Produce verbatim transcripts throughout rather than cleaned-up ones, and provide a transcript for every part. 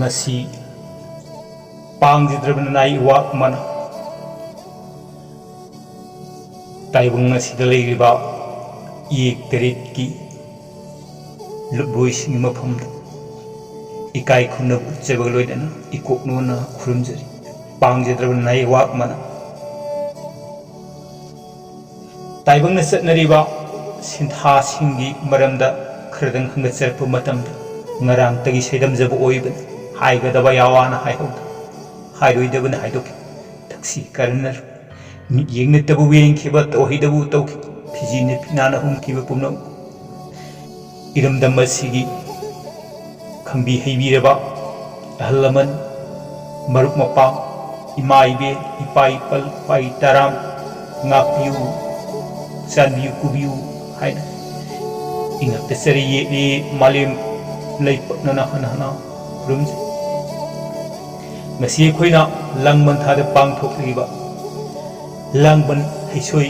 ꯃꯁꯤ ꯄꯥꯡꯖꯗ꯭ꯔꯕ ꯅꯅꯥꯏ ꯏꯋꯥꯛ ꯃꯅꯥ ꯇꯥꯏꯕꯪ ꯑꯁꯤꯗ ꯂꯩꯔꯤꯕ ꯏꯌꯦꯛ ꯇꯔꯦꯠꯀꯤ ꯂꯨꯞꯂꯣꯏꯁꯤꯡꯒꯤ ꯃꯐꯝꯗ ꯏꯀꯥꯏ ꯈꯨꯝꯅꯕ ꯎꯠꯆꯕꯒ ꯂꯣꯏꯅꯅ ꯏꯀꯣꯛ ꯅꯣꯟꯅ ꯈꯨꯔꯨꯝꯖꯔꯤ꯫ ꯄꯥꯡꯖꯗ꯭ꯔꯕ ꯅꯥꯏꯋꯥꯛ ꯃꯅꯥ ꯇꯥꯏꯕꯪꯅ ꯆꯠꯅꯔꯤꯕ ꯁꯤꯟꯊꯥꯁꯤꯡꯒꯤ ꯃꯔꯝꯗ ꯈꯔꯗꯪ ꯍꯪꯒꯠꯆꯔꯛꯄ ꯃꯇꯝꯗ, ꯉꯔꯥꯡꯇꯒꯤ ꯁꯩꯗꯝꯖꯕ ꯑꯣꯏꯕꯅ ꯍꯥꯏꯒꯗꯕ ꯌꯥꯋꯥꯅ ꯍꯥꯏꯍꯧꯗ, ꯍꯥꯏꯔꯣꯏꯗꯕꯅ ꯍꯥꯏꯗꯣꯛꯈꯤ꯫ ꯊꯛꯁꯤ ꯀꯔꯟꯅ ꯃꯤꯠꯌꯦꯡ ꯅꯠꯇꯕꯕꯨ ꯌꯦꯡꯈꯤꯕ, ꯇꯧꯍꯩꯗꯕꯨ ꯇꯧꯈꯤ, ꯐꯤꯖꯤ ꯅꯨꯄꯤ ꯅꯥꯅ ꯍꯨꯝꯈꯤꯕ ꯄꯨꯝꯅꯃꯛ ꯏꯔꯝꯗꯝ ꯑꯁꯤꯒꯤ ꯈꯪꯕꯤ ꯍꯩꯕꯤꯔꯕ ꯑꯍꯜ ꯂꯃꯟ, ꯃꯔꯨꯞ ꯃꯄꯥꯡ, ꯏꯃꯥ ꯏꯕꯦꯟ, ꯏꯄꯥ ꯏꯄꯜ, ꯄꯥꯏ ꯇꯔꯥꯝ, ꯉꯥꯛꯄꯤꯌꯨ, ꯆꯥꯟꯕꯤꯌꯨ, ꯀꯨꯕꯤꯌꯨ ꯍꯥꯏꯅ ꯏꯉꯛꯇ ꯆꯔꯤ ꯌꯦꯠꯂꯤ ꯃꯥꯂꯦꯝ ꯂꯩꯄꯥꯛꯅꯅ ꯍꯟꯅ ꯍꯟꯅ ꯈꯨꯔꯨꯝꯖꯩ꯫ ꯉꯁꯤ ꯑꯩꯈꯣꯏꯅ ꯂꯥꯡꯕꯟ ꯊꯥꯗ ꯄꯥꯡꯊꯣꯛꯂꯤꯕ ꯂꯥꯡꯕꯟ ꯍꯩꯁꯣꯏ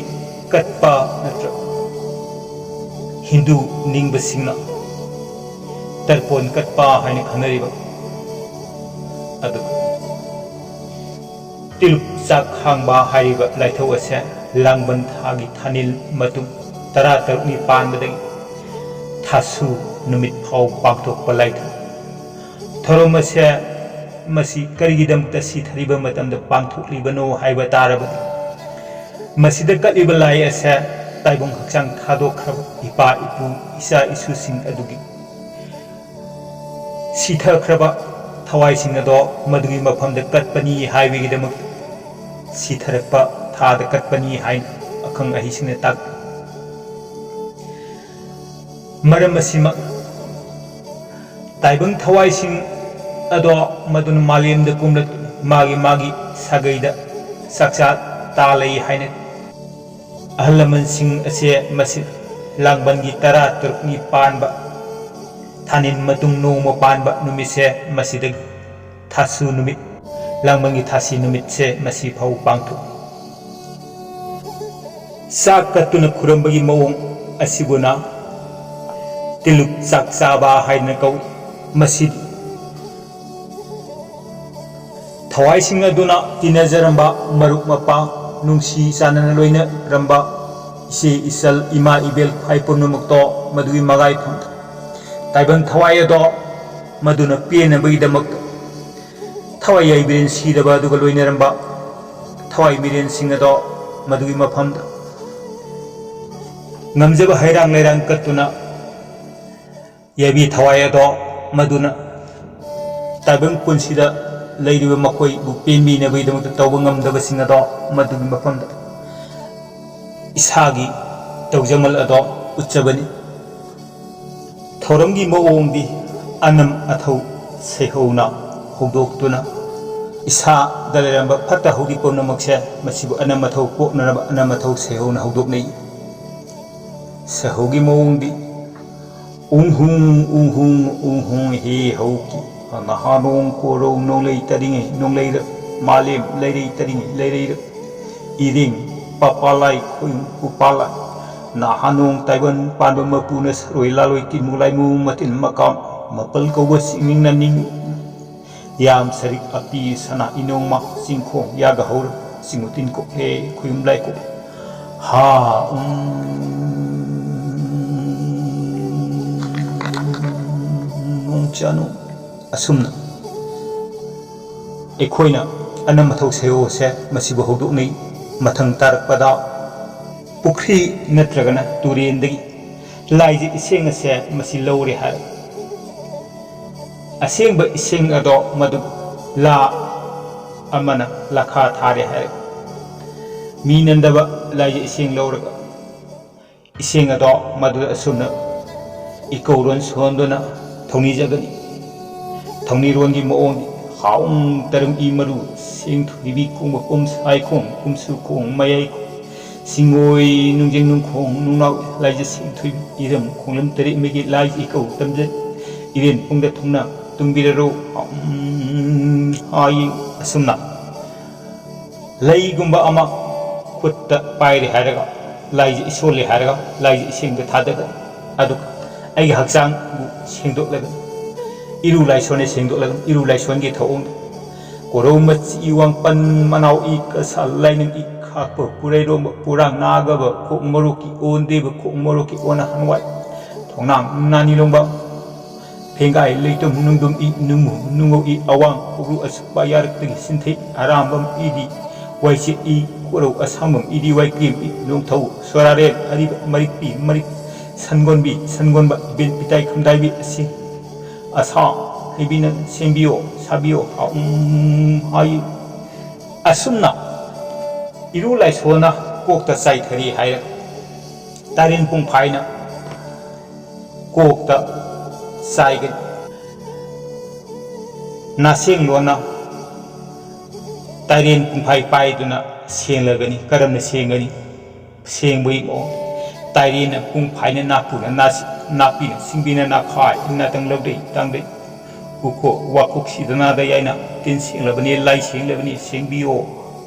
ꯀꯠꯄ ꯅꯠꯇ꯭ꯔꯒ ꯍꯤꯟꯗꯨ ꯅꯤꯡꯕꯁꯤꯡꯅ ꯇꯔꯄꯣꯟ ꯀꯠꯄ ꯍꯥꯏꯅ ꯈꯪꯅꯔꯤꯕ ꯑꯗꯨ ꯇꯤꯂꯨꯞ ꯆꯥꯛ ꯈꯥꯡꯕ ꯍꯥꯏꯔꯤꯕ ꯂꯥꯏꯊꯧ ꯑꯁꯦ ꯂꯥꯡꯕꯟ ꯊꯥꯒꯤ ꯊꯥꯅꯤꯜ ꯃꯇꯨꯡ ꯇꯔꯥꯇꯔꯨꯛꯅꯤ ꯄꯥꯟꯕꯗꯒꯤ ꯊꯥꯁꯨ ꯅꯨꯃꯤꯠ ꯐꯥꯎ ꯄꯥꯡꯊꯣꯛꯄ ꯂꯥꯏꯊꯧ꯫ ꯊꯧꯔꯝ ꯑꯁꯦ ꯃꯁꯤ ꯀꯔꯤꯒꯤꯗꯃꯛꯇ ꯁꯤꯊꯔꯤꯕ ꯃꯇꯝꯗ ꯄꯥꯡꯊꯣꯛꯂꯤꯕꯅꯣ ꯍꯥꯏꯕ ꯇꯥꯔꯕꯗꯤ, ꯃꯁꯤꯗ ꯀꯠꯂꯤꯕ ꯂꯥꯏ ꯑꯁꯦ ꯇꯥꯏꯕꯪ ꯍꯛꯆꯥꯡ ꯊꯥꯗꯣꯛꯈ꯭ꯔꯕ ꯏꯄꯥ ꯏꯄꯨ ꯏꯆꯥ ꯏꯁꯨꯁꯤꯡ ꯑꯗꯨꯒꯤ ꯁꯤꯊꯈ꯭ꯔꯕ ꯊꯋꯥꯏꯁꯤꯡ ꯑꯗꯣ ꯃꯗꯨꯒꯤ ꯃꯐꯝꯗ ꯀꯠꯄꯅꯤ ꯍꯥꯏꯕꯒꯤꯗꯃꯛ ꯁꯤꯊꯔꯛꯄ ꯊꯥꯗ ꯀꯠꯄꯅꯤ ꯍꯥꯏꯅ ꯑꯈꯪ ꯑꯍꯩꯁꯤꯡꯅ ꯇꯥꯛꯄꯤ꯫ ꯃꯔꯝ ꯑꯁꯤꯃꯛ ꯇꯥꯏꯕꯪ ꯊꯋꯥꯏꯁꯤꯡ ꯑꯗꯣ ꯃꯗꯨꯅ ꯃꯥꯂꯦꯝꯗ ꯀꯨꯝꯂꯛ ꯃꯥꯒꯤ ꯃꯥꯒꯤ ꯁꯥꯒꯩꯗ ꯆꯥꯛꯆꯥ ꯇꯥ ꯂꯩ ꯍꯥꯏꯅ ꯑꯍꯜ ꯂꯃꯟꯁꯤꯡ ꯑꯁꯦ ꯃꯁꯤ ꯂꯥꯡꯕꯟꯒꯤ ꯇꯔꯥ ꯇꯔꯨꯛꯅꯤ ꯄꯥꯟꯕ ꯊꯥꯅꯤꯟ ꯃꯇꯨꯡ ꯅꯣꯡꯃ ꯄꯥꯟꯕ ꯅꯨꯃꯤꯠꯁꯦ ꯃꯁꯤꯗꯒꯤ ꯊꯥꯁꯨ ꯅꯨꯃꯤꯠ, ꯂꯥꯡꯕꯟꯒꯤ ꯊꯥꯁꯤ ꯅꯨꯃꯤꯠꯁꯦ ꯃꯁꯤ ꯐꯥꯎ ꯄꯥꯡꯊꯣꯛꯏ꯫ ꯆꯥꯛ ꯀꯠꯇꯨꯅ ꯈꯨꯔꯝꯕꯒꯤ ꯃꯑꯣꯡ ꯑꯁꯤꯕꯨꯅ ꯇꯤꯂꯨꯛ ꯆꯥꯛ ꯆꯥꯕ ꯍꯥꯏꯗꯅ ꯀꯧꯏ꯫ ꯃꯁꯤꯗꯤ ꯊꯋꯥꯏꯁꯤꯡ ꯑꯗꯨꯅ ꯇꯤꯟꯅꯖꯔꯝꯕ ꯃꯔꯨꯞ ꯃꯄꯥꯡ, ꯅꯨꯡꯁꯤ ꯆꯥꯟꯅꯅ ꯂꯣꯏꯅꯔꯝꯕ ꯏꯆꯦ ꯏꯆꯜ, ꯏꯃꯥ ꯏꯕꯦꯜ, ꯈ꯭ꯋꯥꯏ ꯄꯨꯝꯅꯃꯛꯇꯣ ꯃꯗꯨꯒꯤ ꯃꯒꯥꯏꯐꯝꯗ ꯇꯥꯏꯕꯪ ꯊꯋꯥꯏ ꯑꯗꯣ ꯃꯗꯨꯅ ꯄꯦꯟꯅꯕꯒꯤꯗꯃꯛꯇ ꯊꯋꯥꯏ ꯌꯥꯏꯕꯤꯔꯦꯟ ꯁꯤꯔꯕ ꯑꯗꯨꯒ ꯂꯣꯏꯅꯔꯝꯕ ꯊꯋꯥꯏ ꯃꯤꯔꯦꯟꯁꯤꯡ ꯑꯗꯣ ꯃꯗꯨꯒꯤ ꯃꯐꯝꯗ ꯉꯝꯖꯕ ꯍꯩꯔꯥꯡ ꯂꯩꯔꯥꯡ ꯀꯠꯇꯨꯅ ꯌꯥꯏꯕꯤ ꯊꯋꯥꯏ ꯑꯗꯣ ꯃꯗꯨꯅ ꯇꯥꯏꯕꯪ ꯄꯨꯟꯁꯤꯗ ꯂꯩꯔꯤꯕ ꯃꯈꯣꯏꯕꯨ ꯄꯦꯟꯕꯤꯅꯕꯒꯤꯗꯃꯛꯇ ꯇꯧꯕ ꯉꯝꯗꯕꯁꯤꯡ ꯑꯗꯣ ꯃꯗꯨꯒꯤ ꯃꯐꯝꯗ ꯏꯁꯥꯒꯤ ꯇꯧꯖꯃꯜ ꯑꯗꯣ ꯎꯠꯆꯕꯅꯤ꯫ ꯊꯧꯔꯝꯒꯤ ꯃꯑꯣꯡꯗꯤ ꯑꯅꯝ ꯑꯊꯧ ꯁꯩꯍꯧꯅ ꯍꯧꯗꯣꯛꯇꯨꯅ ꯏꯁꯥꯗ ꯂꯩꯔꯝꯕ ꯐꯠꯇ ꯍꯥꯎꯗꯤ ꯄꯨꯝꯅꯃꯛꯁꯦ ꯃꯁꯤꯕꯨ ꯑꯅꯝ ꯑꯊꯧ ꯀꯣꯛꯅꯅꯕ ꯑꯅꯝ ꯑꯊꯧ ꯁꯩꯍꯧꯅ ꯍꯧꯗꯣꯛꯅꯩ꯫ ꯁꯩꯍꯧꯒꯤ ꯃꯑꯣꯡꯗꯤ ꯎꯡꯍꯨꯡ ꯎꯡꯍꯨꯡ ꯎꯡꯍꯨꯡ ꯍꯦ ꯍꯧꯀꯤ ꯅꯍꯥ ꯅꯣꯡ ꯀꯣꯔꯧ ꯅꯣꯡꯂꯩ ꯇꯔꯤꯉꯩ ꯅꯣꯡꯂꯩꯔꯛ ꯃꯥꯂꯦꯝ ꯂꯩꯔꯩ ꯇꯔꯤꯉꯩ ꯂꯩꯔꯩꯔꯛ ꯏꯔꯦꯡ ꯄꯄꯥꯂꯥꯏ ꯈꯣꯌꯨꯡ ꯄꯨꯄꯥꯂꯥꯏ ꯅꯍꯥ ꯅꯣꯡ ꯇꯥꯏꯕꯟ ꯄꯥꯟꯕ ꯃꯄꯨꯅ ꯁꯔꯣꯏ ꯂꯥꯂꯣꯏ ꯇꯤꯟꯃꯨ ꯂꯥꯏꯃꯨ ꯃꯇꯤꯟ ꯃꯀꯥꯝ ꯃꯄꯜ ꯀꯧꯕ ꯆꯤꯡꯅꯤꯡꯅ ꯅꯤꯡ ꯌꯥꯝ ꯁꯔꯤꯛ ꯑꯄꯤ ꯁꯅꯥ ꯏꯅꯣꯡꯃ ꯆꯤꯡꯈꯣꯡ ꯌꯥꯒ ꯍꯧꯔ ꯆꯤꯡꯉꯨ ꯇꯤꯟ ꯀꯣꯛꯂꯦ ꯈꯣꯌꯨꯝ ꯂꯥꯏ ꯀꯣꯛ ꯍꯥ ꯎꯝ ꯅꯣꯡ ꯆꯥꯅꯨ꯫ ꯑꯁꯨꯝꯅ ꯑꯩꯈꯣꯏꯅ ꯑꯅꯝ ꯑꯊꯧ ꯁꯩꯍꯧꯁꯦ ꯃꯁꯤꯕꯨ ꯍꯧꯗꯣꯛꯅꯩ꯫ ꯃꯊꯪ ꯇꯥꯔꯛꯄꯗ ꯄꯨꯈ꯭ꯔꯤ ꯅꯠꯇ꯭ꯔꯒꯅ ꯇꯨꯔꯦꯟꯗꯒꯤ ꯂꯥꯏꯖ ꯏꯁꯦꯡ ꯑꯁꯦ ꯃꯁꯤ ꯂꯧꯔꯦ ꯍꯥꯏꯔꯒ ꯑꯁꯦꯡꯕ ꯏꯁꯤꯡ ꯑꯗꯣ ꯃꯗꯨ ꯂꯥ ꯑꯃꯅ ꯂꯥꯈꯥ ꯊꯥꯔꯦ ꯍꯥꯏꯔꯒ ꯃꯤ ꯅꯟꯗꯕ ꯂꯥꯏꯖ ꯏꯁꯤꯡ ꯂꯧꯔꯒ ꯏꯁꯤꯡ ꯑꯗꯣ ꯃꯗꯨꯗ ꯑꯁꯨꯝꯅ ꯏꯀꯧꯔꯣꯟ ꯁꯣꯟꯗꯨꯅ ꯊꯧꯅꯤꯖꯒꯅꯤ꯫ ꯊꯧꯅꯤꯔꯣꯟꯒꯤ ꯃꯑꯣꯡꯗꯤ ꯍꯥꯎꯝ ꯇꯔꯨꯝ ꯏ ꯃꯔꯨ ꯁꯦꯡ ꯊꯣꯏꯕꯤ ꯀꯣꯡꯕ ꯀꯨꯝ ꯁꯥꯏꯈꯣꯡ ꯀꯨꯝꯁꯨ ꯈꯣꯡ ꯃꯌꯥꯏ ꯁꯤꯡꯉꯣꯏ ꯅꯨꯡꯖꯦꯡ ꯅꯨꯡꯈꯣꯡ ꯅꯨꯡꯅꯥꯎ ꯂꯥꯏꯖ ꯁꯦꯡ ꯊꯣꯏꯕꯤ ꯏꯔꯝ ꯈꯣꯡꯂꯝ ꯇꯔꯦꯠ ꯃꯩꯒꯤ ꯂꯥꯏꯖ ꯏꯀꯧ ꯇꯝꯖꯩ꯫ ꯏꯔꯦꯟ ꯄꯨꯡꯗ ꯊꯨꯡꯅ ꯇꯨꯡꯕꯤꯔꯔꯣ꯫ ꯎꯝ, ꯍꯥꯏꯌꯦ꯫ ꯑꯁꯨꯝꯅ ꯂꯩꯒꯨꯝꯕ ꯑꯃ ꯈꯨꯠꯇ ꯄꯥꯏꯔꯦ ꯍꯥꯏꯔꯒ ꯂꯥꯏꯁꯦ ꯏꯁꯣꯜꯂꯦ ꯍꯥꯏꯔꯒ ꯂꯥꯏꯁꯦ ꯏꯁꯤꯡꯗ ꯊꯥꯗꯒꯅꯤ꯫ ꯑꯗꯨꯒ ꯑꯩꯒꯤ ꯍꯛꯆꯥꯡꯕꯨ ꯁꯦꯡꯗꯣꯛꯂꯒꯅꯤ꯫ ꯏꯔꯨ ꯂꯥꯏꯁꯣꯟꯅ ꯁꯦꯡꯗꯣꯛꯂꯒꯅꯤ꯫ ꯏꯔꯨ ꯂꯥꯏꯁꯣꯟꯒꯤ ꯊꯧꯑꯣꯡꯗ ꯀꯣꯔꯧ ꯃꯆꯤ ꯋꯥꯡꯄꯟ ꯃꯅꯥꯎ ꯏ ꯀꯁꯥ ꯂꯥꯏꯅꯤꯡ ꯏ ꯈꯥꯛꯄ ꯄꯨꯔꯩꯔꯣꯝꯕ ꯄꯨꯔꯥꯡ ꯅꯥꯒꯕ ꯈꯣꯡ ꯃꯔꯨꯀꯤ ꯑꯣꯟꯗꯦꯕ ꯈꯣꯡ ꯃꯔꯨꯀꯤ ꯑꯣꯟꯅ ꯍꯟꯋꯥꯏ ꯊꯣꯡꯅꯥꯡ ꯅꯥꯅꯤ ꯂꯣꯡꯕ ꯐꯦꯡꯒꯥꯏ ꯂꯩꯇꯝ ꯅꯨꯡꯗꯨꯝ ꯏ ꯅꯨꯡꯃꯨ ꯅꯨꯡꯉꯧ ꯏ ꯑꯋꯥꯡ ꯀꯧꯕ꯭ꯔꯨ ꯑꯁꯨꯛꯄ ꯌꯥꯔꯛꯇꯒꯤ ꯁꯤꯟꯊꯩ ꯑꯔꯥꯝꯕꯝ ꯏꯗꯤ ꯋꯥꯏꯆꯦꯠ ꯏ ꯀꯣꯔꯧ ꯑꯁꯥꯡꯕꯝ ꯏꯗꯤ ꯋꯥꯏꯀ꯭ꯔꯦꯝ ꯏ ꯅꯣꯡꯊꯧ ꯁꯣꯔꯥꯔꯦꯟ ꯑꯔꯤꯕ ꯃꯔꯤꯛꯄꯤ ꯃꯔꯤꯛ ꯁꯟꯒꯣꯟꯕꯤ ꯁꯟꯒꯣꯟꯕ ꯏꯕꯦꯟ ꯄꯤꯇꯥꯏ ꯈꯝꯗꯥꯏꯕꯤ ꯑꯁꯤ ꯑꯁꯥ ꯍꯩꯕꯤꯅ ꯁꯦꯝꯕꯤꯌꯣ ꯁꯥꯕꯤꯌꯣ ꯎꯝ ꯍꯥꯏ꯫ ꯑꯁꯨꯝꯅ ꯏꯔꯨ ꯂꯥꯏꯁꯣꯟꯅ ꯀꯣꯛꯇ ꯆꯥꯏꯊꯔꯤ ꯍꯥꯏꯔꯒ ꯇꯥꯔꯦꯟ ꯄꯨꯡꯐꯥꯏꯅ ꯀꯣꯛꯇ ꯆꯥꯏꯒꯅꯤ꯫ ꯅꯥꯁꯦꯡꯂꯣꯟꯅ ꯇꯥꯏꯔꯦꯟ ꯄꯨꯡꯐꯥꯏ ꯄꯥꯏꯗꯨꯅ ꯁꯦꯡꯂꯒꯅꯤ꯫ ꯀꯔꯝꯅ ꯁꯦꯡꯒꯅꯤ? ꯁꯦꯡꯕꯒꯤ ꯃꯑꯣꯡ꯫ ꯇꯥꯏꯔꯦꯟꯅ ꯄꯨꯡꯐꯥꯏꯅ ꯅꯥꯄꯨꯅ ꯅꯥꯁꯤ-, ꯅꯥꯄꯤꯅ ꯁꯤꯡꯕꯤꯅ ꯅꯥꯈꯥꯏ ꯅꯥꯇꯪ ꯂꯧꯗꯩ ꯇꯥꯡꯗꯩ ꯎꯈꯣ ꯋꯥꯈꯣꯛ ꯁꯤꯗꯅꯥꯗ ꯌꯥꯏꯅ ꯇꯤꯟ ꯁꯦꯡꯂꯕꯅꯤ ꯂꯥꯏ ꯁꯦꯡꯂꯕꯅꯤ ꯁꯦꯡꯕꯤꯌꯣ꯫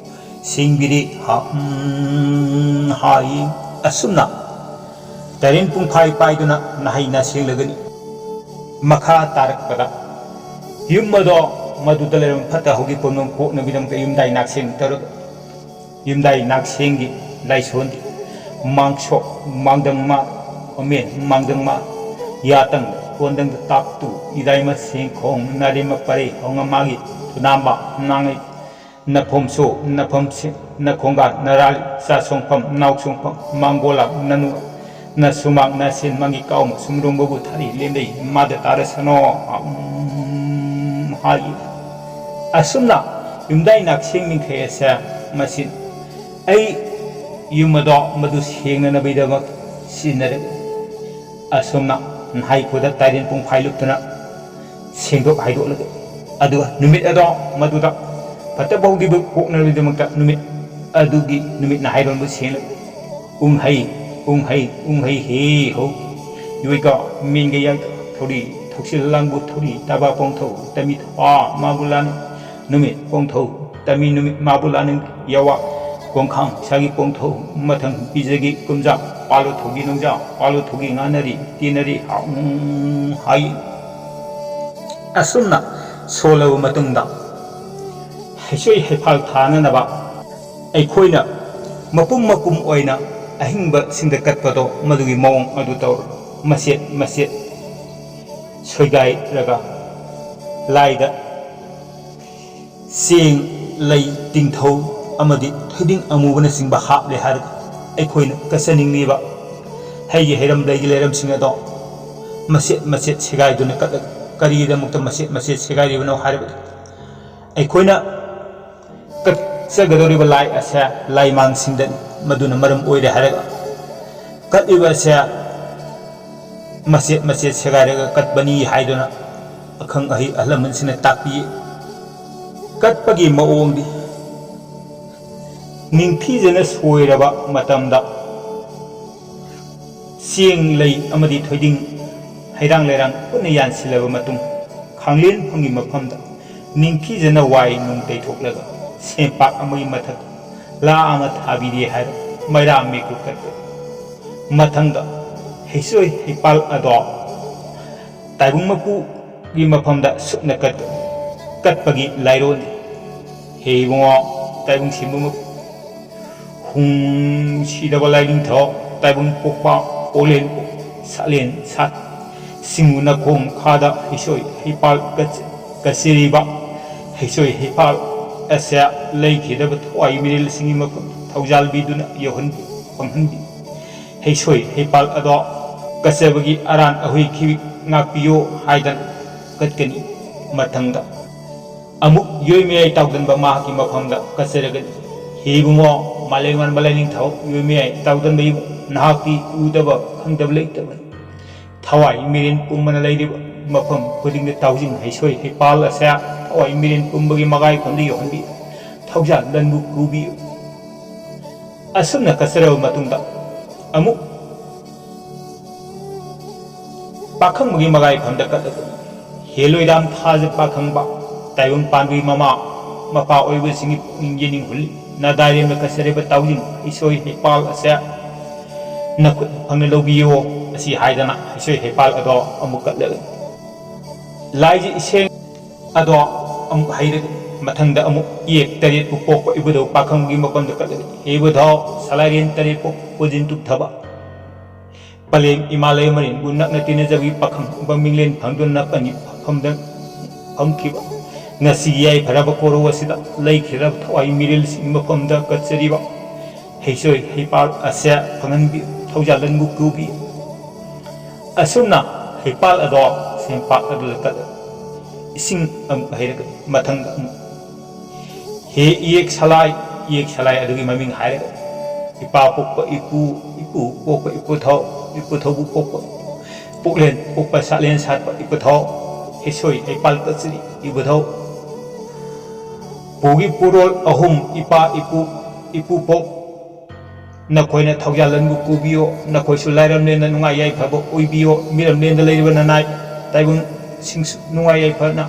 ꯁꯦꯡꯕꯤꯔꯤ ꯍꯥ-, ꯎꯝ, ꯍꯥꯏ꯫ ꯑꯁꯨꯝꯅ ꯇꯥꯏꯔꯦꯟ ꯄꯨꯡꯐꯥꯏ ꯄꯥꯏꯗꯨꯅ ꯅꯥꯍꯩ ꯅꯥꯁꯦꯡꯂꯒꯅꯤ꯫ ꯃꯈꯥ ꯇꯥꯔꯛꯄꯗ ꯌꯨꯝ ꯑꯗꯣ ꯃꯗꯨꯗ ꯂꯩꯔꯝꯕ ꯐꯠꯇ ꯍꯥꯎꯗꯤ ꯄꯨꯝꯅꯃꯛ ꯀꯣꯛꯅꯕꯒꯤꯗꯃꯛꯇ ꯌꯨꯝꯗꯥꯏ ꯅꯥꯛꯁꯦꯡ ꯇꯧꯔꯒ ꯌꯨꯝꯗꯥꯏ ꯅꯥꯛꯁꯦꯡꯒꯤ ꯂꯥꯏꯁꯣꯟꯗꯤ ꯃꯥꯡꯁꯣꯛ ꯃꯥꯡꯗꯪ ꯃꯥ ꯍꯣꯃꯦꯟ ꯃꯥꯡꯗꯪ ꯃꯥ ꯌꯥꯇꯪ ꯀꯣꯟꯗꯪꯗ ꯇꯥꯛꯇꯨ ꯏꯗꯥꯏꯃ ꯁꯦꯡꯈꯣꯡ ꯅꯥꯔꯦꯝꯃ ꯄꯔꯩ ꯍꯧꯉ ꯃꯥꯒꯤ ꯊꯨꯅꯥꯝꯕ ꯅꯥꯉꯩ ꯅꯐꯣꯝꯁꯨ ꯅꯐꯝꯁꯤ ꯅꯈꯣꯡꯒꯥꯟ ꯅꯔꯥꯂꯤ ꯆꯥꯁꯣꯡꯐꯝ ꯅꯥꯎꯁꯣꯡꯐꯝ ꯃꯥꯡꯒꯣꯂꯥ ꯅꯅꯨ ꯅꯁꯨꯃꯥꯡ ꯅꯁꯤꯟ ꯃꯥꯒꯤ ꯀꯥꯎꯃ ꯁꯨꯝꯔꯣꯡꯕꯕꯨ ꯊꯥꯔꯤ ꯂꯦꯝꯂꯩ ꯃꯥꯗ ꯇꯥꯔꯁꯅꯣ꯫ ꯎꯝ, ꯍꯥꯏ꯫ ꯑꯁꯨꯝꯅ ꯌꯨꯝꯗꯥꯏ ꯅꯥꯛꯁꯦꯡ ꯃꯤꯡꯈꯩ ꯑꯁꯦ ꯃꯁꯤ ꯑꯩ ꯌꯨꯝ ꯑꯗꯣ ꯃꯗꯨ ꯁꯦꯡꯅꯅꯕꯒꯤꯗꯃꯛ ꯁꯤꯖꯤꯟꯅꯔꯦ꯫ ꯑꯁꯨꯝꯅ ꯅꯍꯥꯏ ꯈꯨꯗ ꯇꯥꯏꯔꯦꯟ ꯄꯨꯡꯐꯥꯏ ꯂꯨꯞꯇꯨꯅ ꯁꯦꯡꯗꯣꯛ ꯍꯥꯏꯗꯣꯛꯂꯒ ꯑꯗꯨꯒ ꯅꯨꯃꯤꯠ ꯑꯗꯣ ꯃꯗꯨꯗ ꯐꯠꯇꯕ ꯍꯧꯗꯤꯕ ꯀꯣꯛꯅꯕꯒꯤꯗꯃꯛꯇ ꯅꯨꯃꯤꯠ ꯑꯗꯨꯒꯤ ꯅꯨꯃꯤꯠꯅ ꯍꯥꯏꯔꯣꯟꯕ ꯁꯦꯡꯂꯒ ꯎꯡꯍꯩ ꯎꯡꯍꯩ ꯎꯡꯍꯩ ꯍꯦ ꯍꯧ ꯌꯣꯏꯒ ꯃꯦꯟꯒ ꯌꯥꯏꯒ ꯊꯧꯔꯤ ꯊꯧꯁꯤꯜ ꯂꯥꯡꯕꯨ ꯊꯧꯔꯤ ꯇꯕꯥ ꯄꯣꯡꯊꯧ ꯇꯃꯤ ꯊꯧꯕꯥ ꯃꯥꯕꯨ ꯂꯥꯅꯤ ꯅꯨꯃꯤꯠ ꯄꯣꯡꯊꯧ ꯇꯃꯤ ꯅꯨꯃꯤꯠ ꯃꯥꯕꯨ ꯂꯥꯅꯤꯡ ꯌꯥꯋꯥ ꯀꯣꯡꯈꯥꯡ ꯏꯁꯥꯒꯤ ꯄꯣꯡꯊꯧ ꯃꯊꯪ ꯄꯤꯖꯒꯤ ꯀꯨꯝꯖꯥ ꯄꯥꯜꯂꯨ ꯊꯧꯒꯤ ꯅꯨꯡꯖꯥ ꯄꯥꯜꯂꯨ ꯊꯧꯒꯤ ꯉꯥꯅꯔꯤ ꯇꯤꯟꯅꯔꯤ ꯍꯥꯎ ꯍꯥꯏ꯫ ꯑꯁꯨꯝꯅ ꯁꯣꯜꯂꯕ ꯃꯇꯨꯡꯗ ꯍꯩꯁꯣꯏ ꯍꯩꯐꯥꯜ ꯊꯥꯅꯅꯕ ꯑꯩꯈꯣꯏꯅ ꯃꯄꯨꯝ ꯃꯄꯨꯝ ꯑꯣꯏꯅ ꯑꯍꯤꯡꯕꯁꯤꯡꯗ ꯀꯠꯄꯗꯣ, ꯃꯗꯨꯒꯤ ꯃꯑꯣꯡ ꯑꯗꯨ ꯇꯧꯔꯣ꯫ ꯃꯆꯦꯠ ꯃꯆꯦꯠ ꯁꯣꯏꯒꯥꯏꯔꯒ ꯂꯥꯏꯗ ꯆꯦꯡ, ꯂꯩ, ꯇꯤꯡꯊꯧ ꯑꯃꯗꯤ ꯊꯣꯏꯗꯤꯡ ꯑꯃꯨꯕꯅꯆꯤꯡꯕ ꯍꯥꯞꯂꯦ ꯍꯥꯏꯔꯒ ꯑꯩꯈꯣꯏꯅ ꯀꯠꯆꯅꯤꯡꯂꯤꯕ ꯍꯩꯒꯤ ꯍꯩꯔꯝ, ꯂꯩꯒꯤ ꯂꯩꯔꯝꯁꯤꯡ ꯑꯗꯣ ꯃꯆꯦꯠ ꯃꯆꯦꯠ ꯁꯦꯒꯥꯏꯗꯨꯅ ꯀꯠꯂꯒ, ꯀꯔꯤꯒꯤꯗꯃꯛꯇ ꯃꯆꯦꯠ ꯃꯆꯦꯠ ꯁꯦꯒꯥꯏꯔꯤꯕꯅꯣ ꯍꯥꯏꯔꯕꯗꯤ, ꯑꯩꯈꯣꯏꯅ ꯀꯠꯆꯒꯗꯧꯔꯤꯕ ꯂꯥꯏ ꯑꯁꯦ ꯂꯥꯏꯃꯥꯡꯁꯤꯡꯗꯅꯤ꯫ ꯃꯗꯨꯅ ꯃꯔꯝ ꯑꯣꯏꯔꯦ ꯍꯥꯏꯔꯒ ꯀꯠꯂꯤꯕ ꯑꯁꯦ ꯃꯆꯦꯠ ꯃꯆꯦꯠ ꯁꯦꯒꯥꯏꯔꯒ ꯀꯠꯄꯅꯤ ꯍꯥꯏꯗꯨꯅ ꯑꯈꯪ ꯑꯍꯩ ꯑꯍꯜ ꯂꯃꯟꯁꯤꯡꯅ ꯇꯥꯛꯄꯤ꯫ ꯀꯠꯄꯒꯤ ꯃꯑꯣꯡꯗꯤ, ꯅꯤꯡꯊꯤꯖꯅ ꯁꯣꯏꯔꯕ ꯃꯇꯝꯗ ꯆꯦꯡ, ꯂꯩ ꯑꯃꯗꯤ ꯊꯣꯏꯗꯤꯡ, ꯍꯩꯔꯥꯡ ꯂꯩꯔꯥꯡ ꯄꯨꯟꯅ ꯌꯥꯟꯁꯤꯜꯂꯕ ꯃꯇꯨꯡ, ꯈꯥꯡꯂꯦꯟꯐꯝꯒꯤ ꯃꯐꯝꯗ ꯅꯤꯡꯊꯤꯖꯅ ꯋꯥꯏ ꯅꯨꯡ ꯇꯩꯊꯣꯛꯂꯒ ꯁꯦꯝꯄꯥꯛ ꯑꯃꯒꯤ ꯃꯊꯛ ꯂꯥ ꯑꯃ ꯊꯥꯕꯤꯔꯦ ꯍꯥꯏꯔꯣ, ꯃꯩꯔꯥ ꯃꯤꯀꯨꯞ ꯀꯠꯄ꯫ ꯃꯊꯪꯗ ꯍꯩꯁꯣꯏ ꯍꯩꯄꯥꯜ ꯑꯗꯣ ꯇꯥꯏꯕꯪ ꯃꯄꯨꯒꯤ ꯃꯐꯝꯗ ꯁꯨꯞꯅ ꯀꯠꯄ, ꯀꯠꯄꯒꯤ ꯂꯥꯏꯔꯣꯟꯅꯤ꯫ ꯍꯦ ꯏꯕꯨꯡꯉꯣ, ꯇꯥꯏꯕꯪ ꯁꯦꯝꯕ ꯃꯄꯨ, ꯍꯨꯝ ꯁꯤꯗꯕ ꯂꯥꯏꯅꯤꯡꯊꯧ, ꯇꯥꯏꯕꯪ ꯄꯣꯛꯄ, ꯄꯣꯂꯦꯟ ꯄꯣꯛ, ꯁꯥꯂꯦꯟ ꯁꯥꯠ, ꯁꯤꯡꯕꯨ ꯅꯈꯣꯡ ꯃꯈꯥꯗ ꯍꯩꯁꯣꯏ ꯍꯩꯄꯥꯜ ꯀꯠꯆ-, ꯀꯠꯆꯔꯤꯕ ꯍꯩꯁꯣꯏ ꯍꯩꯄꯥꯜ ꯑꯁꯦ ꯂꯩꯈꯤꯗꯕ ꯊꯋꯥꯏ ꯃꯤꯔꯦꯜꯁꯤꯡꯒꯤ ꯃꯐꯝ ꯊꯧꯖꯥꯜꯕꯤꯗꯨꯅ ꯌꯧꯍꯟꯕꯤ, ꯐꯪꯍꯟꯕꯤ꯫ ꯍꯩꯁꯣꯏ ꯍꯩꯄꯥꯜ ꯑꯗꯣ ꯀꯠꯆꯕꯒꯤ ꯑꯔꯥꯟ ꯑꯍꯣꯏ ꯈꯤꯕꯤ ꯉꯥꯛꯄꯤꯌꯣ ꯍꯥꯏꯗꯅ ꯀꯠꯀꯅꯤ꯫ ꯃꯊꯪꯗ ꯑꯃꯨꯛ ꯌꯣꯏꯃꯌꯥꯏ ꯇꯥꯎꯗꯟꯕ ꯃꯍꯥꯛꯀꯤ ꯃꯐꯝꯗ ꯀꯠꯆꯔꯒꯅꯤ꯫ ꯍꯦ ꯏꯕꯨꯡꯉꯣ, ꯃꯥꯂꯦꯝ ꯉꯥꯟꯕ ꯂꯥꯏꯅꯤꯡꯊꯧ ꯌꯣꯏꯃꯌꯥꯏ ꯇꯥꯎꯗꯟꯕ ꯏꯕꯨꯡ, ꯅꯍꯥꯛꯇꯤ ꯎꯗꯕ ꯈꯪꯗꯕ ꯂꯩꯇꯕꯅꯤ꯫ ꯊꯋꯥꯏ ꯃꯤꯔꯦꯟ ꯄꯨꯝꯕꯅ ꯂꯩꯔꯤꯕ ꯃꯐꯝ ꯈꯨꯗꯤꯡꯗ ꯇꯥꯎꯖꯤꯡ ꯍꯩꯁꯣꯏ ꯍꯩꯄꯥꯜ ꯑꯁꯦ ꯊꯋꯥꯏ ꯃꯤꯔꯦꯟ ꯄꯨꯝꯕꯒꯤ ꯃꯒꯥꯏꯐꯝꯗ ꯌꯧꯍꯟꯕꯤꯌꯨ꯫ ꯊꯧꯖꯥꯜ ꯂꯟꯕꯨ ꯄꯨꯕꯤꯌꯨ꯫ ꯑꯁꯨꯝꯅ ꯀꯠꯆꯔꯕ ꯃꯇꯨꯡꯗ ꯑꯃꯨꯛ ꯄꯥꯈꯪꯕꯒꯤ ꯃꯒꯥꯏꯐꯝꯗ ꯀꯠꯂꯒ, ꯍꯦꯂꯣꯏꯗꯥꯝ ꯊꯥꯖ ꯄꯥꯈꯪꯕ, ꯇꯥꯏꯕꯪ ꯄꯥꯟꯕꯒꯤ ꯃꯃꯥ ꯃꯄꯥ ꯑꯣꯏꯕꯁꯤꯡꯒꯤ ꯄꯨꯛꯅꯤꯡ ꯌꯦꯅꯤꯡꯍꯨꯜꯂꯤ꯫ ꯅꯥꯗꯥꯏꯔꯦꯝꯅ ꯀꯠꯆꯔꯤꯕ ꯇꯥꯎꯖꯤꯡ ꯍꯩꯁꯣꯏ ꯍꯩꯄꯥꯜ ꯑꯁꯦ ꯅꯈꯨꯠ ꯐꯪꯅ ꯂꯧꯕꯤꯌꯣ꯫ ꯑꯁꯤ ꯍꯥꯏꯗꯅ ꯍꯩꯁꯣꯏ ꯍꯩꯄꯥꯜ ꯑꯗꯣ ꯑꯃꯨꯛ ꯀꯠꯂꯒ, ꯂꯥꯏꯒꯤ ꯏꯁꯩ ꯑꯗꯣ ꯑꯃꯨꯛ ꯍꯩꯔꯒ, ꯃꯊꯪꯗ ꯑꯃꯨꯛ ꯏꯌꯦꯛ ꯇꯔꯦꯠꯄꯨ ꯄꯣꯛꯄ ꯏꯕꯨꯙꯧ ꯄꯥꯈꯪꯒꯤ ꯃꯐꯝꯗ ꯀꯠꯂꯒ, "ꯍꯦ ꯏꯕꯨꯙꯧ, ꯁꯂꯥꯏꯔꯦꯟ ꯇꯔꯦꯠ ꯄꯣꯛꯄ ꯄꯨꯖꯤꯟ ꯇꯨꯞꯊꯕ ꯄꯂꯦꯝ ꯏꯃꯥ ꯂꯩꯃꯔꯦꯟꯕꯨ ꯅꯛꯅ ꯇꯤꯟꯅꯖꯕꯤ ꯄꯥꯈꯪ ꯃꯤꯡꯂꯦꯟ ꯐꯪꯗꯨꯅ ꯅꯄꯟꯒꯤ ꯐꯝꯗ ꯐꯝꯈꯤꯕ ꯉꯁꯤꯒꯤ ꯌꯥꯏꯐꯔꯕ ꯀꯣꯔꯧ ꯑꯁꯤꯗ ꯂꯩꯈꯤꯗ꯭ꯔꯕ ꯊꯋꯥꯏ ꯃꯤꯔꯦꯜꯁꯤꯡꯒꯤ ꯃꯐꯝꯗ ꯀꯠꯆꯔꯤꯕ ꯍꯩꯁꯣꯏ ꯍꯩꯄꯥꯜ ꯑꯁꯦ ꯐꯪꯍꯟꯕꯤꯌꯨ, ꯊꯧꯖꯥꯜ ꯂꯟꯕꯨ ꯄꯨꯕꯤꯌꯨ꯫" ꯑꯁꯨꯝꯅ ꯍꯩꯄꯥꯜ ꯑꯗꯣ ꯁꯦꯝꯄꯥꯛ ꯑꯗꯨꯗ ꯀꯠꯂ ꯏꯁꯤꯡ ꯑꯃꯨꯛ ꯍꯩꯔꯒ ꯃꯊꯪꯗ ꯑꯃꯨꯛ, "ꯍꯦ ꯏꯌꯦꯛ ꯁꯂꯥꯏ, ꯏꯌꯦꯛ ꯁꯂꯥꯏ ꯑꯗꯨꯒꯤ ꯃꯃꯤꯡ ꯍꯥꯏꯔꯒ ꯏꯄꯥ ꯄꯣꯛꯄ ꯏꯄꯨ, ꯏꯄꯨ ꯄꯣꯛꯄ ꯏꯄꯨꯊꯧ, ꯏꯄꯨꯊꯧꯕꯨ ꯄꯣꯛꯄ ꯄꯣꯛꯂꯦꯟ ꯄꯣꯛꯄ ꯁꯥꯠꯂꯦꯟ ꯁꯥꯠꯄ ꯏꯄꯨꯊꯧ, ꯍꯩꯁꯣꯏ ꯍꯩꯄꯥꯜ ꯀꯠꯆꯔꯤ ꯏꯕꯨꯙꯧ꯫ ꯄꯨꯒꯤ ꯄꯨꯔꯣꯜ ꯑꯍꯨꯝ ꯏꯄꯥ ꯏꯄꯨ ꯏꯄꯨꯄꯣꯛ ꯅꯈꯣꯏꯅ ꯊꯧꯖꯥꯜ ꯂꯟꯕꯨ ꯄꯨꯕꯤꯌꯣ, ꯅꯈꯣꯏꯁꯨ ꯂꯥꯏꯔꯝꯂꯦꯟꯗ ꯅꯨꯡꯉꯥꯏ ꯌꯥꯏꯐꯕ ꯑꯣꯏꯕꯤꯌꯣ, ꯃꯤꯔꯝꯂꯦꯟꯗ ꯂꯩꯔꯤꯕ ꯅꯅꯥꯏ ꯇꯥꯏꯕꯪꯁꯤꯡꯁꯨ ꯅꯨꯡꯉꯥꯏ ꯌꯥꯏꯐꯅ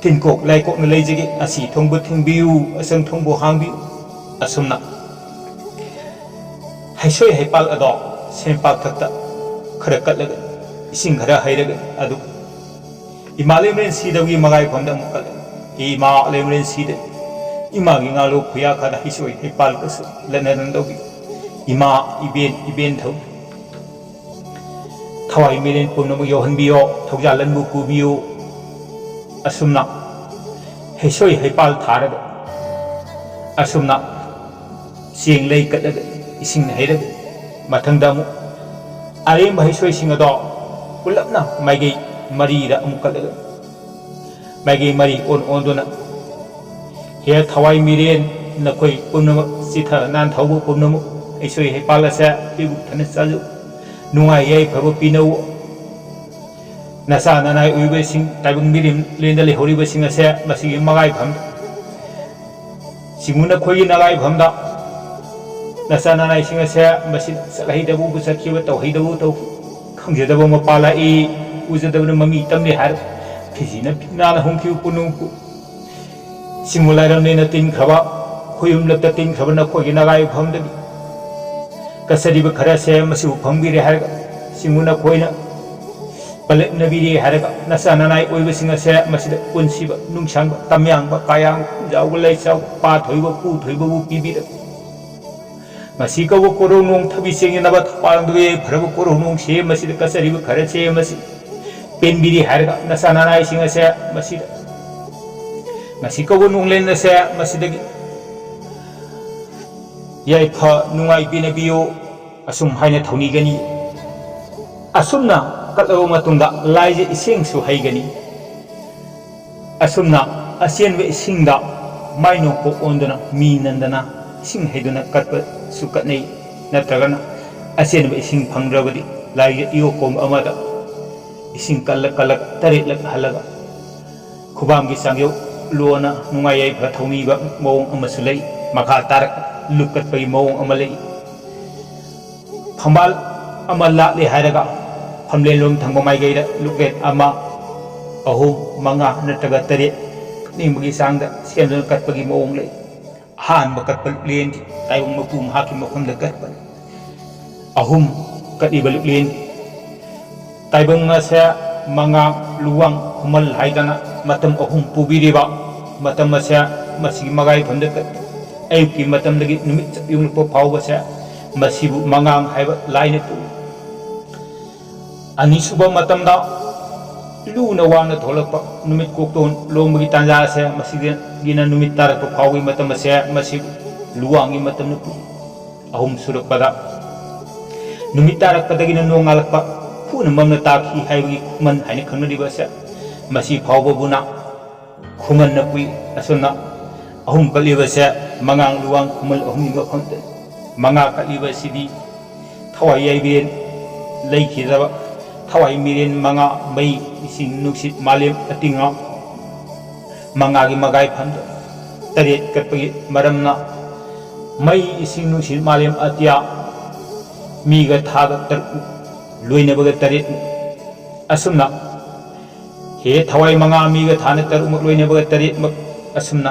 ꯇꯤꯟꯀꯣꯛ ꯂꯥꯏꯀꯣꯛꯅ ꯂꯩꯖꯒꯦ, ꯑꯁꯤ ꯊꯣꯡꯕꯨ ꯊꯤꯡꯕꯤꯌꯨ, ꯑꯁꯪ ꯊꯣꯡꯕꯨ ꯍꯥꯡꯕꯤꯌꯨ꯫" ꯑꯁꯨꯝꯅ ꯍꯩꯁꯣꯏ ꯍꯩꯄꯥꯜ ꯑꯗꯣ ꯁꯦꯝꯄꯥꯛ ꯊꯛꯇ ꯈꯔ ꯀꯠꯂꯒ ꯏꯁꯤꯡ ꯈꯔ ꯍꯩꯔꯒ ꯑꯗꯨ ꯏꯃꯥ ꯂꯩꯃꯔꯦꯟ ꯁꯤꯗꯕꯒꯤ ꯃꯒꯥꯏꯐꯝꯗ ꯑꯃꯨꯛ ꯀꯠꯂꯦ꯫ ꯏꯃꯥ ꯂꯩꯃꯔꯦꯟ ꯁꯤꯗ ꯏꯃꯥꯒꯤ ꯉꯥꯂꯣ ꯈꯨꯌꯥꯈꯥꯗ ꯍꯩꯁꯣꯏ ꯍꯩꯄꯥꯜ ꯀꯠꯁꯨ ꯂꯠꯅꯗꯅ ꯇꯧꯕꯤ꯫ ꯏꯃꯥ ꯏꯕꯦꯟ ꯏꯕꯦꯟ ꯊꯧ ꯊꯋꯥꯏ ꯃꯤꯔꯦꯟ ꯄꯨꯝꯅꯃꯛ ꯌꯧꯍꯟꯕꯤꯌꯣ, ꯊꯧꯖꯥꯜ ꯂꯟꯕꯨ ꯄꯨꯕꯤꯌꯨ꯫ ꯑꯁꯨꯝꯅ ꯍꯩꯁꯣꯏ ꯍꯩꯄꯥꯜ ꯊꯥꯔꯒ, ꯑꯁꯨꯝꯅ ꯆꯦꯡ ꯂꯩ ꯀꯠꯂꯒ, ꯏꯁꯤꯡ ꯍꯩꯔꯒ, ꯃꯊꯪꯗ ꯑꯃꯨꯛ ꯑꯔꯦꯝꯕ ꯍꯩꯁꯣꯏꯁꯤꯡ ꯑꯗꯣ ꯄꯨꯂꯞꯅ ꯃꯥꯏꯀꯩ ꯃꯔꯤꯗ ꯑꯃꯨꯛ ꯀꯠꯂꯒ, ꯃꯥꯏꯀꯩ ꯃꯔꯤ ꯑꯣꯟ ꯑꯣꯟꯗꯨꯅ, "ꯍꯦ ꯊꯋꯥꯏ ꯃꯤꯔꯦꯟ, ꯅꯈꯣꯏ ꯄꯨꯝꯅꯃꯛ ꯆꯤꯊ ꯅꯥꯟꯊꯧꯕ ꯄꯨꯝꯅꯃꯛ, ꯍꯩꯁꯣꯏ ꯍꯩꯄꯥꯜ ꯑꯁꯦ ꯄꯤꯕꯨꯛ ꯊꯟꯅ ꯆꯥꯖꯧ, ꯅꯨꯡꯉꯥꯏ ꯌꯥꯏꯐꯕ ꯄꯤꯅꯧ꯫ ꯅꯆꯥ ꯅꯅꯥꯏ ꯑꯣꯏꯕꯁꯤꯡ, ꯇꯥꯏꯕꯪ ꯃꯤꯔꯦꯝꯂꯦꯟꯗ ꯂꯩꯍꯧꯔꯤꯕꯁꯤꯡ ꯑꯁꯦ ꯃꯁꯤꯒꯤ ꯃꯒꯥꯏꯐꯝꯗ, ꯁꯤꯡꯎ ꯅꯈꯣꯏꯒꯤ ꯅꯒꯥꯏꯐꯝꯗ ꯅꯆꯥ ꯅꯅꯥꯏꯁꯤꯡ ꯑꯁꯦ ꯃꯁꯤ ꯆꯠꯍꯩꯗꯕꯕꯨ ꯆꯠꯈꯤꯕ, ꯇꯧꯍꯩꯗꯕꯕꯨ ꯇꯧꯈꯤ, ꯈꯪꯖꯗꯕ ꯃꯄꯥ ꯂꯥꯛꯏ, ꯎꯖꯗꯕꯅ ꯃꯃꯤ ꯇꯝꯂꯤ" ꯍꯥꯏꯔ ꯐꯤꯖꯤꯅ ꯐꯤꯅꯥꯅ ꯍꯨꯝꯈꯤꯕ ꯄꯨꯝꯅꯃꯛꯄꯨ ꯁꯤꯡꯎ ꯂꯥꯏꯔꯝꯂꯦꯟꯅ ꯇꯤꯟꯈ꯭ꯔꯕ, ꯈꯣꯏꯌꯨꯝꯂꯛꯇ ꯇꯤꯟꯈ꯭ꯔꯕ ꯅꯈꯣꯏꯒꯤ ꯅꯒꯥꯏꯐꯝꯗꯒꯤ ꯀꯠꯆꯔꯤꯕ ꯈꯔꯁꯦ ꯃꯁꯤꯕꯨ ꯐꯪꯕꯤꯔꯦ ꯍꯥꯏꯔꯒ ꯁꯤꯡꯎ ꯅꯈꯣꯏꯅ ꯀꯜꯂꯛꯅꯕꯤꯔꯦ ꯍꯥꯏꯔꯒ ꯅꯆꯥ ꯅꯅꯥꯏ ꯑꯣꯏꯕꯁꯤꯡ ꯑꯁꯦ ꯃꯁꯤꯗ ꯄꯨꯟꯁꯤꯕ, ꯅꯨꯡꯁꯥꯡꯕ, ꯇꯝꯌꯥꯡꯕ, ꯀꯥꯌꯥꯡꯕ, ꯌꯥꯎꯕ ꯂꯩꯆꯥꯎꯕ, ꯄꯥ ꯊꯣꯏꯕ, ꯄꯨ ꯊꯣꯏꯕꯕꯨ ꯄꯤꯕꯤꯔꯛꯎ꯫ ꯉꯁꯤ ꯀꯧꯕ ꯀꯣꯔꯧꯅꯣꯡ ꯊꯕꯤ ꯆꯦꯡꯖꯅꯕ ꯊꯧꯕꯥꯜꯗꯨꯒꯤ ꯐꯔꯕ ꯀꯣꯔꯧꯅꯣꯡꯁꯦ ꯃꯁꯤꯗ ꯀꯠꯆꯔꯤꯕ ꯈꯔꯁꯦ ꯃꯁꯤ ꯄꯦꯟꯕꯤꯔꯤ ꯍꯥꯏꯔꯒ ꯅꯆꯥ ꯅꯅꯥꯏꯁꯤꯡ ꯑꯁꯦ ꯃꯁꯤꯗ ꯉꯁꯤ ꯀꯧꯕ ꯅꯣꯡꯂꯦꯟ ꯑꯁꯦ ꯃꯁꯤꯗꯒꯤ ꯌꯥꯏꯐ ꯅꯨꯡꯉꯥꯏ ꯄꯤꯅꯕꯤꯌꯨ꯫ ꯑꯁꯨꯝ ꯍꯥꯏꯅ ꯊꯧꯅꯤꯒꯅꯤ꯫ ꯑꯁꯨꯝꯅ ꯀꯠꯂꯕ ꯃꯇꯨꯡꯗ ꯂꯥꯏꯁꯦ ꯏꯁꯤꯡꯁꯨ ꯍꯩꯒꯅꯤ꯫ ꯑꯁꯨꯝꯅ ꯑꯆꯦꯟꯕ ꯏꯁꯤꯡꯗ ꯃꯥꯏ ꯅꯣꯡꯄꯣꯛ ꯑꯣꯟꯗꯨꯅ ꯃꯤ ꯅꯟꯗꯅ ꯏꯁꯤꯡ ꯍꯩꯗꯨꯅ ꯀꯠꯄꯁꯨ ꯀꯠꯅꯩ꯫ ꯅꯠꯇ꯭ꯔꯒꯅ ꯑꯆꯦꯟꯕ ꯏꯁꯤꯡ ꯐꯪꯗ꯭ꯔꯕꯗꯤ ꯂꯥꯏꯁꯦ ꯏꯌꯣꯛ ꯀꯣꯝ ꯑꯃꯗ ꯏꯁꯤꯡ ꯀꯜꯂ ꯀꯜꯂꯒ ꯇꯔꯦꯠꯂꯛ ꯍꯜꯂꯒ ꯈꯨꯕꯥꯝꯒꯤ ꯆꯥꯡꯌꯧ ꯂꯣꯟꯅ ꯅꯨꯡꯉꯥꯏ ꯌꯥꯏꯐ ꯊꯧꯅꯤꯕ ꯃꯑꯣꯡ ꯑꯃꯁꯨ ꯂꯩ꯫ ꯃꯈꯥ ꯇꯥꯔꯛ ꯂꯨꯞꯀꯠꯄꯒꯤ ꯃꯑꯣꯡ ꯑꯃ ꯂꯩ꯫ ꯐꯝꯕꯥꯜ ꯑꯃ ꯂꯥꯠꯂꯦ ꯍꯥꯏꯔꯒ ꯐꯝꯂꯦꯟꯂꯣꯝ ꯊꯪꯕ ꯃꯥꯏꯀꯩꯗ ꯂꯨꯛꯂꯦꯟ ꯑꯃ, ꯑꯍꯨꯝ, ꯃꯉꯥ ꯅꯠꯇ꯭ꯔꯒ ꯇꯔꯦꯠ ꯀꯠꯅꯤꯡꯕꯒꯤ ꯆꯥꯡꯗ ꯁꯦꯝꯗꯨꯅ ꯀꯠꯄꯒꯤ ꯃꯑꯣꯡ ꯂꯩ꯫ ꯑꯍꯥꯟꯕ ꯀꯠꯄ ꯂꯨꯛꯂꯦꯟꯗꯤ ꯇꯥꯏꯕꯪ ꯃꯄꯨ ꯃꯍꯥꯛꯀꯤ ꯃꯐꯝꯗ ꯀꯠꯄꯅꯤ꯫ ꯑꯍꯨꯝ ꯀꯠꯂꯤꯕ ꯂꯨꯛꯂꯦꯟ ꯇꯥꯏꯕꯪ ꯑꯁꯦ ꯃꯉꯥ, ꯂꯨꯋꯥꯡ, ꯈꯨꯃꯜ ꯍꯥꯏꯗꯅ ꯃꯇꯝ ꯑꯍꯨꯝ ꯄꯨꯕꯤꯔꯤꯕ ꯃꯇꯝ ꯑꯁꯦ ꯃꯁꯤꯒꯤ ꯃꯒꯥꯏꯐꯝꯗ ꯀꯠ-, ꯑꯌꯨꯛꯀꯤ ꯃꯇꯝꯗꯒꯤ ꯅꯨꯃꯤꯠ ꯆꯞ ꯌꯨꯡꯂꯛꯄ ꯐꯥꯎꯕꯁꯦ ꯃꯁꯤꯕꯨ ꯃꯉꯥꯡ ꯍꯥꯏꯕ ꯂꯥꯏꯅ ꯄꯨꯏ꯫ ꯑꯅꯤꯁꯨꯕ ꯃꯇꯝꯗ ꯂꯨꯅ ꯋꯥꯡꯅ ꯊꯣꯛꯂꯛꯄ ꯅꯨꯃꯤꯠ ꯀꯣꯛꯇꯣꯟ ꯂꯣꯡꯕꯒꯤ ꯇꯥꯟꯖꯥ ꯑꯁꯦ ꯃꯁꯤꯗꯒꯤꯅ ꯅꯨꯃꯤꯠ ꯇꯥꯔꯛꯄ ꯐꯥꯎꯒꯤ ꯃꯇꯝ ꯑꯁꯦ ꯃꯁꯤ ꯂꯨꯋꯥꯡꯒꯤ ꯃꯇꯝꯅ ꯄꯨꯏ꯫ ꯑꯍꯨꯝ ꯁꯨꯔꯛꯄꯗ ꯅꯨꯃꯤꯠ ꯇꯥꯔꯛꯄꯗꯒꯤꯅ ꯅꯣꯡꯉꯥꯜꯂꯛꯄ ꯈꯨꯅ ꯃꯝꯅ ꯇꯥꯈꯤ ꯍꯥꯏꯕꯒꯤ ꯈꯨꯃꯟ ꯍꯥꯏꯅ ꯈꯪꯅꯔꯤꯕ ꯑꯁꯦ ꯃꯁꯤ ꯐꯥꯎꯕꯕꯨꯅ ꯈꯨꯃꯟꯅ ꯄꯨꯏ꯫ ꯑꯁꯨꯝꯅ ꯑꯍꯨꯝ ꯀꯠꯂꯤꯕꯁꯦ ꯃꯉꯥꯡ ꯂꯨꯋꯥꯡ ꯈꯨꯃꯟ ꯑꯍꯨꯝꯒꯤ ꯃꯐꯝꯗ ꯃꯉꯥ ꯀꯠꯂꯤꯕꯁꯤꯗꯤ ꯊꯋꯥꯏ ꯌꯥꯏꯕꯤꯔꯦꯟ ꯂꯩꯈꯤꯗ꯭ꯔꯕ ꯊꯋꯥꯏ ꯃꯤꯔꯦꯟ ꯃꯉꯥ ꯃꯩ ꯏꯁꯤꯡ ꯅꯨꯡꯁꯤꯠ ꯃꯥꯂꯦꯝ ꯑꯇꯤꯉꯥ ꯃꯉꯥꯒꯤ ꯃꯒꯥꯏꯐꯝꯗ ꯇꯔꯦꯠ ꯀꯠꯄꯒꯤ ꯃꯔꯝꯅ ꯃꯩ ꯏꯁꯤꯡ ꯅꯨꯡꯁꯤꯠ ꯃꯥꯂꯦꯝ ꯑꯇꯤꯌꯥ ꯃꯤꯒ ꯊꯥꯒ ꯇꯔꯨꯛ ꯂꯣꯏꯅꯕꯒ ꯇꯔꯦꯠ ꯑꯁꯨꯝꯅ ꯍꯦ ꯊꯋꯥꯏ ꯃꯉꯥ ꯃꯤꯒ ꯊꯥꯅ ꯇꯔꯨꯛꯃꯛ ꯂꯣꯏꯅꯕꯒ ꯇꯔꯦꯠꯃꯛ ꯑꯁꯨꯝꯅ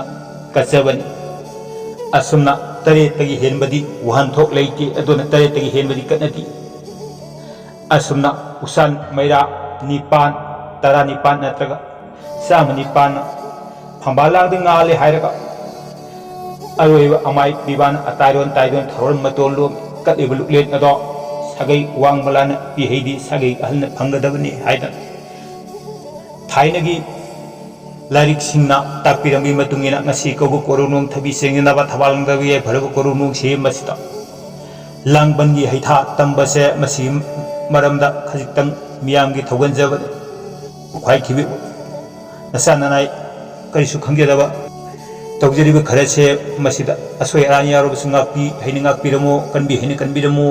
ꯀꯠꯆꯕꯅꯤ꯫ ꯑꯁꯨꯝꯅ ꯇꯔꯦꯠꯇꯒꯤ ꯍꯦꯟꯕꯗꯤ ꯋꯥꯍꯟꯊꯣꯛ ꯂꯩꯇꯦ꯫ ꯑꯗꯨꯅ ꯇꯔꯦꯠꯇꯒꯤ ꯍꯦꯟꯕꯗꯤ ꯀꯠꯅꯗꯦ꯫ ꯑꯁꯨꯝꯅ ꯎꯁꯥꯟ ꯃꯩꯔꯥ ꯅꯤꯄꯥꯟ, ꯇꯔꯥꯅꯤꯄꯥꯟ ꯅꯠꯇ꯭ꯔꯒ ꯆꯥꯝꯃ ꯅꯤꯄꯥꯟꯅ ꯐꯝꯕꯥꯜ ꯂꯥꯡꯗ ꯉꯥꯜꯂꯦ ꯍꯥꯏꯔꯒ, ꯑꯔꯣꯏꯕ ꯑꯃꯥꯏ ꯄꯤꯕꯥꯅ ꯑꯇꯥꯏꯔꯣꯟ ꯇꯥꯏꯗꯣꯟ ꯊꯧꯔꯝ ꯃꯇꯣꯟ ꯂꯣꯝ ꯀꯠꯂꯤꯕ ꯂꯨꯛꯂꯦꯟ ꯑꯗꯣ ꯁꯥꯒꯩ ꯋꯥꯡꯃ ꯂꯥꯟꯅ ꯄꯤꯍꯩꯗꯤ ꯁꯥꯒꯩ ꯑꯍꯜꯅ ꯐꯪꯒꯗꯕꯅꯤ ꯍꯥꯏꯗꯅ ꯊꯥꯏꯅꯒꯤ ꯂꯥꯏꯔꯤꯛꯁꯤꯡꯅ ꯇꯥꯛꯄꯤꯔꯝꯕꯒꯤ ꯃꯇꯨꯡ ꯏꯟꯅ ꯉꯁꯤ ꯀꯧꯕ ꯀꯣꯔꯧꯅꯣꯡ ꯊꯕꯤ ꯆꯦꯡꯗꯅꯕ ꯊꯕꯥꯜ ꯂꯪꯗꯕ ꯌꯥꯏꯐꯔꯕ ꯀꯣꯔꯧꯅꯣꯡ ꯁꯦꯝꯕꯁꯤꯗ ꯂꯥꯡꯕꯟꯒꯤ ꯍꯩꯊꯥ ꯇꯝꯕꯁꯦ ꯃꯁꯤꯒꯤ ꯃꯔꯝꯗ ꯈꯖꯤꯛꯇꯪ ꯃꯤꯌꯥꯝꯒꯤ ꯊꯧꯒꯟꯖꯕꯅꯤ꯫ ꯈ꯭ꯋꯥꯏ ꯊꯤꯕꯤ ꯅꯆꯥ ꯅꯅꯥꯏ ꯀꯔꯤꯁꯨ ꯈꯪꯖꯗꯕ ꯇꯧꯖꯔꯤꯕ ꯈꯔꯁꯦ ꯃꯁꯤꯗ ꯑꯁꯣꯏ ꯑꯔꯥꯟ ꯌꯥꯎꯔꯕꯁꯨ ꯉꯥꯛꯄꯤ ꯍꯩꯅ ꯉꯥꯛꯄꯤꯔꯝꯃꯣ, ꯀꯟꯕꯤ ꯍꯩꯅ ꯀꯟꯕꯤꯔꯝꯃꯣ꯫